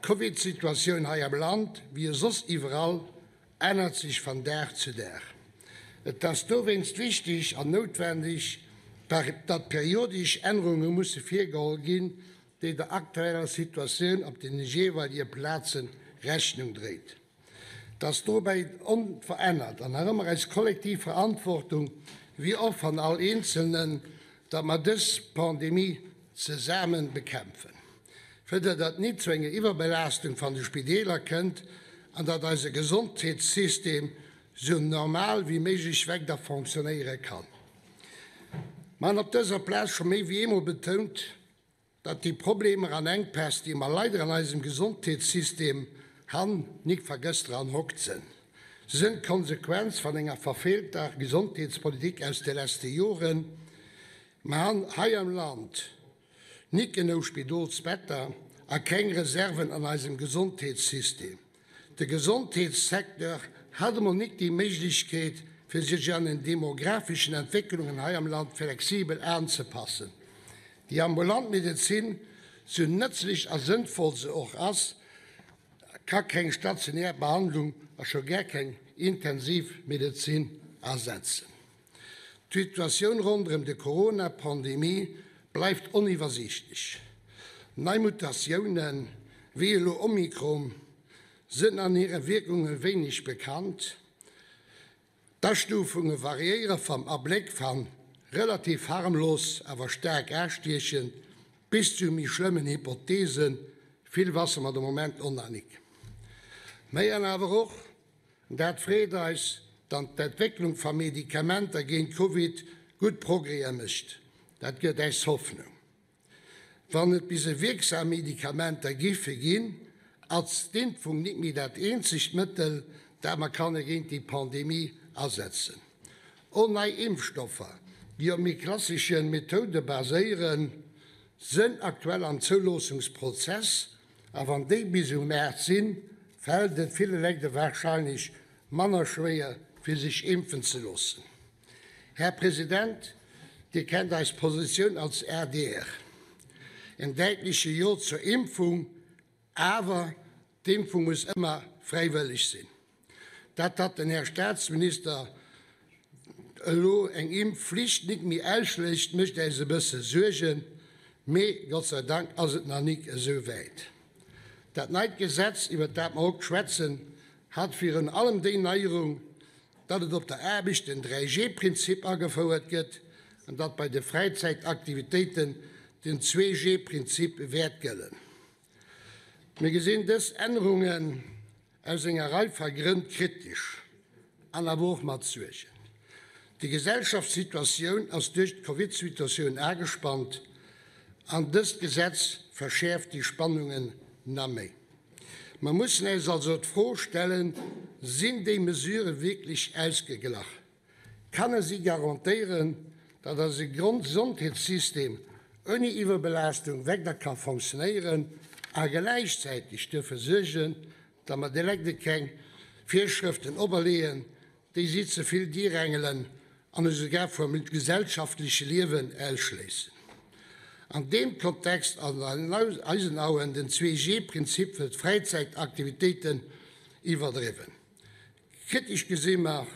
D'Covid-Situatioun hei am Land, wéi soss iwwerall, ännert sech van Dag zu Dag. Et ass dowéinst wichteg an noutwendeg, datt periodesch Ännerunge musse virgeholl ginn, déi der aktueller Situatioun op den jeeweilege Plaze Rechnung dréit. Et ass dobäi onverännert an nach ëmmer eis kollektiv Verantwortung, wéi och van all Eenzelnen, datt mer dës Pandemie zesame bekämpfen, fir datt et nit zu enger Iwwerbelaastung van de Spideeler kënnt an datt eise Gesondheetssystem sou normal wéi méiglech weider fonctionnéiere kann. Mer han op dëser Plaz scho méi wéi eemol betount, datt déi Problemer an Enkpäss, déi mer leider an eisem Gesondheetssystem han, nik va gëster an hokt sënn. Se sënn d'Konsequenz van enger verfeelter Gesondheetspolitik aus de leschte Joren. Mer han hei am Land nik genou Spidolsbetter a keng Reserven an eisem Gesondheetssystem. De Gesondheetssecteur hat emol nik déi Méiglechkeet, fir sech an den demografeschen Entwécklungen hei am Land flexibel aanzepassen. Déi ambulant Medezin, sou nëtzlech a sënnvoll se och ass, ka keng stationär Behandlung a scho gär keng Intensivmedezin ersetzen. D'Situatioun ronderëm de Corona-Pandemie bleift oniwwersiichtlech. Nei Mutatiounen, wéi elo Omikron, sënn an hire Wierkunge wéineg bekannt. D'Astufunge variéiere vam Abléck van relativ harmlos awer staark astiechend bis zu méi schlëmmen Hypotheesen, vill wasse mer de Moment och nach nik. Méi an awer och Dat freet eis, dann d'Entwécklung va Medikamenter géint Covid gutt Progrèse mécht. Dat gëtt äis Hoffnung. Wann et bis e wierksam Medikamenter giffe ginn, ass d'Impfung nit méi dat eenzegt Mëttel, dat mer kanne géint déi Pandemie asetzen. Och nei Impfstoffer, déi op méi klassesche Methoude baséieren, sënn aktuell am Zouloossungsprozess. A wann déi bis um Maart sinn, fält et ville Lekt warscheinlech manner schwéier, fir sech impfen ze loossen. Här President, Dir kennt eis Positioun als adr, En däitleche Jo zur Impfung, awer d'Impfung muss ëmmer fräiwëlleg sinn. Dat datt den Här Staatsminister elo eng Impfflicht nik méi ausschléisst, mécht äis e bësse Suergen, mee Gott sei Dank ass et nach nik esou wäit. Dat neit Gesetz, iwwert dat mer hokt schwätzen, hat virun allem déi Neierung, datt et op der Aarbecht den 3G-Prinzip agefouert gëtt an datt bei de Fräizäitaktivitéiten den 2G-Prinzip wäert gëllen. Mir gesinn dës Ännerungen aus enger Rei va Grënn kritesch an awer och mat Suergen. Déi Gesellschaftssituatioun ass duerch d'Covidsituatioun agespannt an dëst Gesetz verschäerft déi Spannungen na méi. Mer mussen äis also d'Fro stellen, Sinn déi Mesurë wierklech ausgeglach? Kanne si garantéieren, datt eise Gesondheetssystem ouni Iwwerbelaastung weider ka fonctionéieren a gläichzäiteg duerfir suergen, datt mer de Lekt keng Virschrëften operleeën, déi si ze vill dirängelen an esouguer vum gesellschaftleche Liewen ausschléissen? An deem Kontext ass an eisen Auen den Zwee-G-Prinzip fir d'Fräizäitaktivitéiten iwwerdriwwen. Kritesch gesi mer,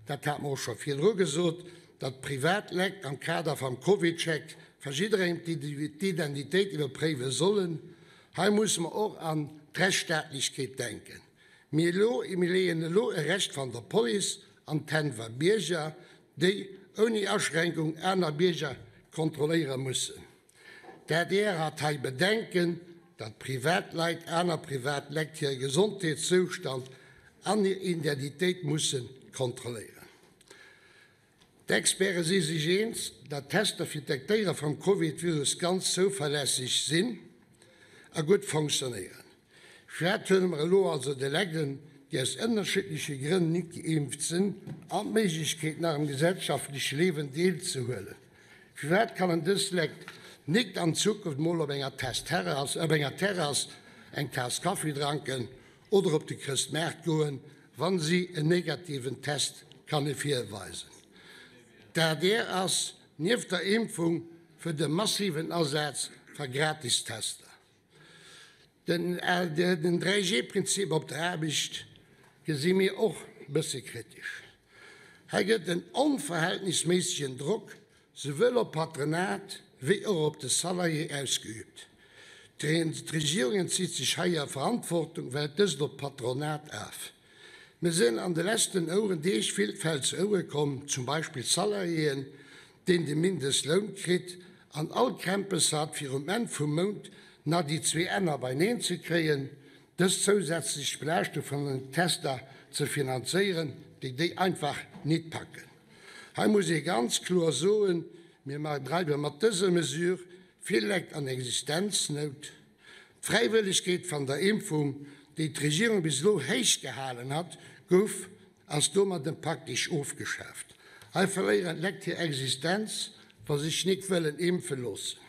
dat hat mer och scho virdru gesot, datt privat Lekt am Kader vam CovidCheck va jidderengem d'Identitéit iwwerpréiwe sollen. Hei musse mer och an d'Rechtsstaatlechkeet denken. Mir leeën elo e Recht van der Police an d'Hänn va Bierger, déi ouni Aschränkung aner Bierger kontrolléiere mussen. D'adr hat hei Bedenken, datt Privatleit aner Privatlekt hire Gesondheetszoustand an hir Identitéit musse kontrolléieren. D'Experte si sech eens, datt d'Tester fir d'Dektéiere vum Covid-Virus ganz zouverlässeg sinn a gutt fonctionnéieren. Firwat huele mer elo also de Legden, déi aus ënnerschiddleche Grënn nit geimpft sinn, all d'Méiglechkeet nach am gesellschaftleche Liewen deelzehuelen? Firwat kannen dës Lekt nit an Zukunft mol op enger op enger Terrass eng Taass Kaffi dranken oder op de Chrëstmaart goen, wann si en negativen Test kanne virweisen? D'adr ass, nieft der Impfung, fir de massiven Asaz va Gratistester. Den 3G-Prinzip op der Aarbecht gesi mir och bësse kritesch. Hei gëtt en onverhältnisméissegen Drock souwuel op d'Patronat wéi och op de Salarié ausgeüübt. D'Regierung entzitt sech hei hir Verantwortung, well dëst op d'Patronat af. Mir sinn an de leschten Ouren Deeg vill Fäll zu Ouere komm, zum Beispill Salariéen, deen de Mindestloun kritt an all Krämpes hat, fir um Enn vum Mount nach déi zwee Enner beineen ze kréien, dës zousätzlech Belaaschtung vun den Tester ze finanzéieren, déi déi einfach nit packen. Hei muss ee ganz kloer soen, Mir dreiwe mat dëser Mesure vill Lekt an Existenznout. D'Fräiwëllegkeet van der Impfung, déi d'Regierung bis elo héich gehalen hat, gouf ass domadden praktesch ofgeschaaft. Hei verléieren d'Lekt hir Existenz, wa sech nik wëllen impfe loossen.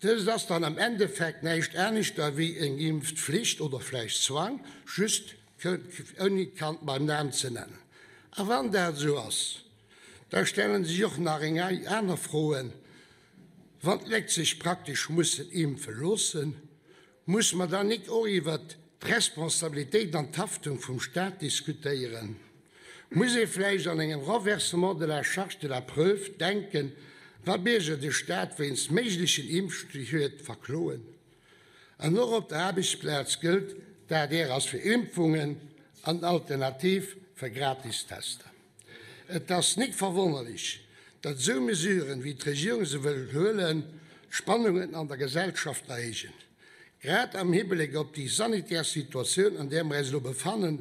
Dëst ass dann am Endeffekt näischt aneschter wéi eng Impftflicht oder vläicht Zwang, just ouni d'Kand beim Naam ze nennen. A wann dat esou ass, da stellen sech och nach eng Rei aner Froen. Wann d'Lekt sech praktesch mussen impfe loossen, Muss mer dann nik och iwwert d'Responsabilitéit an d'Haftung vum Staat diskutéieren? Muss ee vläicht an engem Renversement de la charge de la preuve denken, wa Bierger de Staat wéinst méiglechen Impfschued verkloen? An och op der Aarbechtsplaz gëllt, d'ADR ass fir Impfungen an alternativ fir gratis Tester. Et ass nik verwonnerlech, datt esou Mesuren, wéi d'Regierung se wëll huelen, d'Spannungen an der Gesellschaft erhéijen. Grad am Hibléck op déi sanitär Situatioun, an där mer eis elo befannen,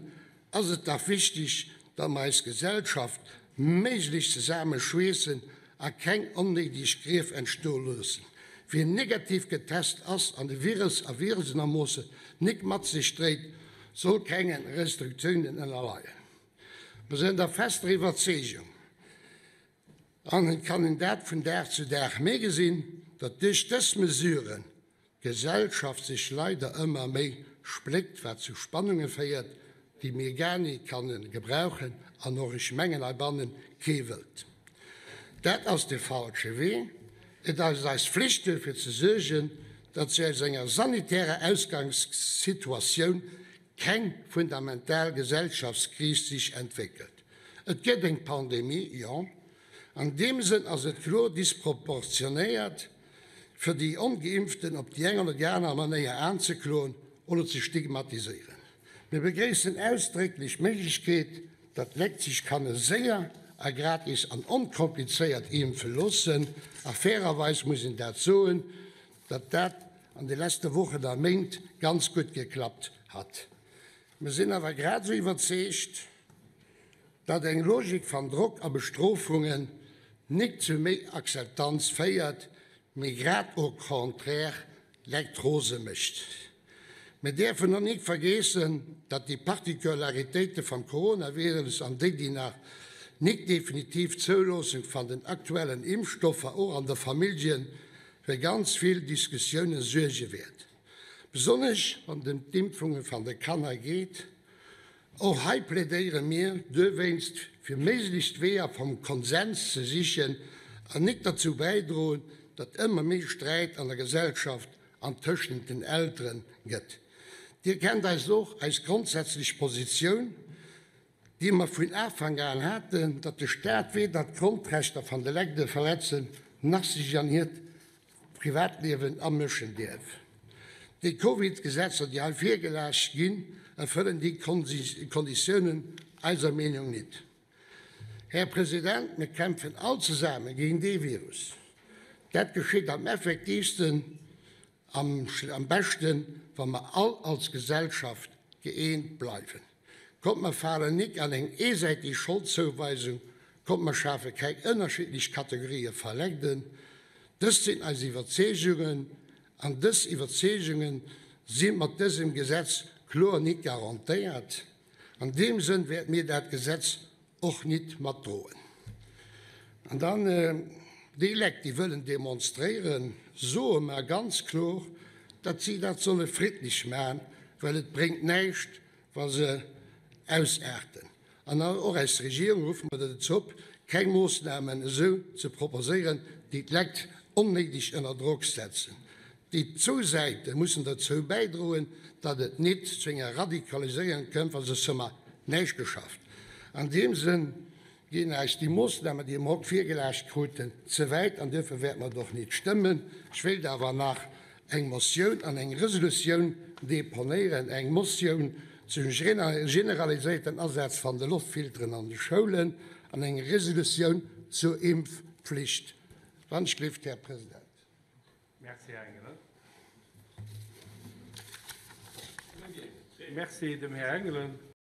ass et dach wichteg, datt mer eis Gesellschaft méiglechst zesame schweessen a keng onnéideg Grief entstoe loossen. Wien negativ getest ass an de Virus a Virusenermoosse nik mat sech dréit, soll kenge Restriktiounen ënnerleien. Mer sinn der fester Iwwerzeegung, an et kann een dat vun Dag zu Dag méi gesinn, datt duerch dës Mesuren d'Gesellschaft sech leider ëmmer méi spléckt, wat zu Spannunge féiert, déi mir gar ni kanne gebrauchen an och, ech mengen, heibannen kee wëllt. Dat ass de falsche Wee. Et ass eis Flicht duerfir ze suergen, datt sech aus enger sanitärer Ausgangssituatioun keng fundamental Gesellschaftskris sich entwéckelt. Et gëtt eng Pandemie, jo. An deem Sënn ass et kloer disproportionéiert, fir déi Ongeimpften op déi eng oder déi aner Manéier anzekloen oder ze stigmatiséieren. Mir begréissen ausdrécklech d'Méiglechkeet, datt d'Lekt sech kanne séier a gratis an onkomplizéiert impfe loossen. A fairerweis muss een dat soen, datt dat an de leschte Wochen a Méint ganz gutt geklappt hat. Mir sinn awer grad esou iwwerzeegt, datt eng Logik van Drock a Bestrofungen nik zu méi Akzeptanz féiert, mee grad au contraire d'Lekt rose mécht. Mir däerfen och nik vergeessen, datt déi Particularitéite vam Coronavirus an déi, déi nach nik definitiv Zouloossung van den aktuellen Impfstoffer och an der Familljen fir ganz vill Diskussioune suerge wäert, besonnesch wann et ëm d'Impfunge van de Kanner geet. Och hei plädéiere mir duerwéinst, fir méiglechst Weeër vam Konsens ze sichen an nik derzou bäidroen, datt ëmmer méi Sträit an der Gesellschaft an tëschent den Eltere gëtt. Dir kennt eis och eis grondsätzlech Positioun, déi mer vun Afank an haten, datt de Staat weder d'Grondrechter van de Legde verletzen, nach sech an hiert Privatliewen amëschen dierf. Déi Covid-Gesetzer, déi hei virgelaascht ginn, erfëllen déi Konditiounen eiser Meenung nit. Här President, mir kämpfen all zesame géint dee Virus. Dat geschitt am effektiivsten, am beschten, wa mer all als Gesellschaft gëeent bleiwen. Kommt, mer falen nik an eng eesäitig Scholdzouweisung, kommt, mer schafe keng ënnerschiddlech Kategorië va Legden. Dëst sinn eis Iwwerzeegungen, an dës Iwwerzeegunge si mat dësem Gesetz kloer nik garantéiert. An deem Sënn wäert mir dat Gesetz och nit matdroen. An dann déi Lekt, déi wëllen demonstréieren, soe mer ganz kloer, datt si dat solle friddlech maachen, well et bréngt näischt, wa se ausaarten. An och eis Regierung ruffe mer dozou op, keng Moossnamen esou ze proposéieren, déi d'Lekt onnéideg ënner Drock setzen. Déi zwou Säite mussen derzou bäidroen, datt et nit zu enger Radikaliséierung kënnt, well soss hu mer näischt geschafft. An deem Sënn ginn eis déi Moossnamen, déi mer haut virgelaascht kruten, ze wäit an duerfir wäerte mer et och nit stëmmen. Ech wéilt awer nach eng Motioun an eng Resolutioun deponéieren, eng Motioun zum generaliséierten Asaz van de Loftfilteren an de Schoulen an eng Resolutioun zur Impfpflicht. Wann ech gelift, Här President. Merci, Här Engelen. Merci dem Här Engelen.